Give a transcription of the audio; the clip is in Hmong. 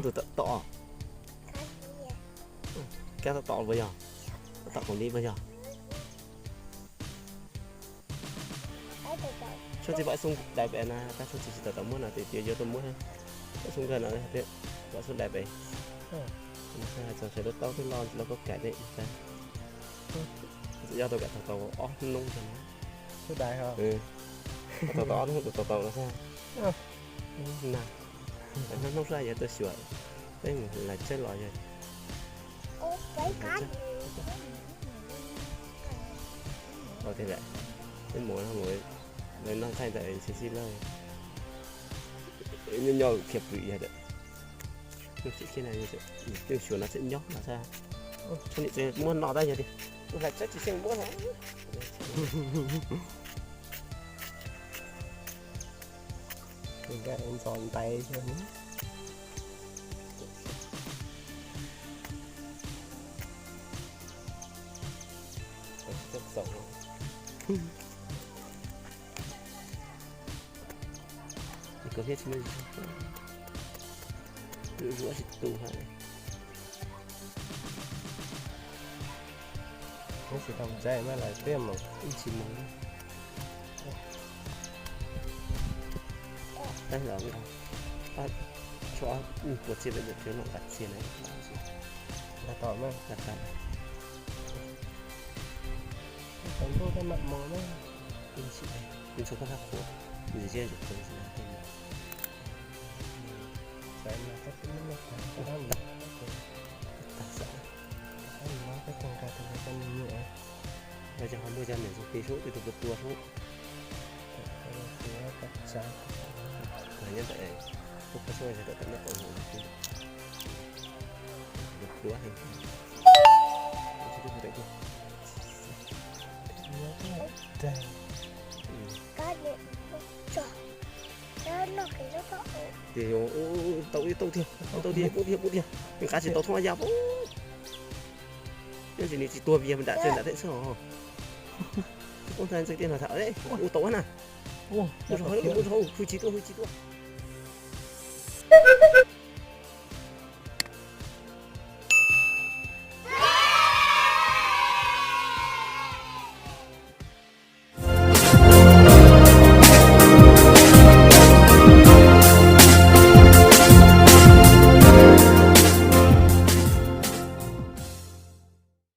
Tus tom tom, kab tom tom puas yog? Tom tom kaus lim puas yog? Tshuaj txiv pom xoo dais pem na, tab tshuaj txiv tsis tau tau muab no ces yuav tuaj muab xoo nkawg no, pom xoo dais pem. Txog sawv daws taub twb loj loj koj kam ne. Yog tau kam tau tau ob hnub ntag no. Tau tau ob hnub tau tau no xwb. Na, hnub hnub sab yog tuaj xyuas, peb mus lais tsawb los yog. Tiag lawm, peb mus no mus lawv noj thaij ntawm tsis sib lawj. Nyob nyob khiav pwm yog, nws tseem khiav na, nws tseem xyuas no tseem nyob no xwb. Tshuaj nim tseem muab no tab yog tias lais tsawb tsis xyeej muab no. Ntxov ntais xwb. Kov thiab tsis muaj, zuav tsis tu hais. Tsis tau ntxaiv mas lawv peb mus tsis mus. Tab los tshuav puas txiaj pem ntawm peb los nqa txiag na. Nqa tom na. Nqa tom. Tau ntuj tab mam mus na. Ntxhua koj qhuav, ntxim zej ntxim qhuav ntxim na tej. Tag xwb. Cov ho muaj cov niam txuj ti sub, ib tug pluag pluag sub. Nyob ntawm, ub, pab sub, tom tom nyob tom ntawd. Pluag heev. Ces tau ib tau tiag, tau tiag, pub tiag, pub tiag, nqa tsis tau thooj ya pub. Nyob ntsis nws tsis tuag vias nram tsev nram teb xwb os. Ub, ntxeev tiag no tham, ua tau na. Mus rau hauv, mus rau hauv, hwj chim tuaj, hwj chim tuaj.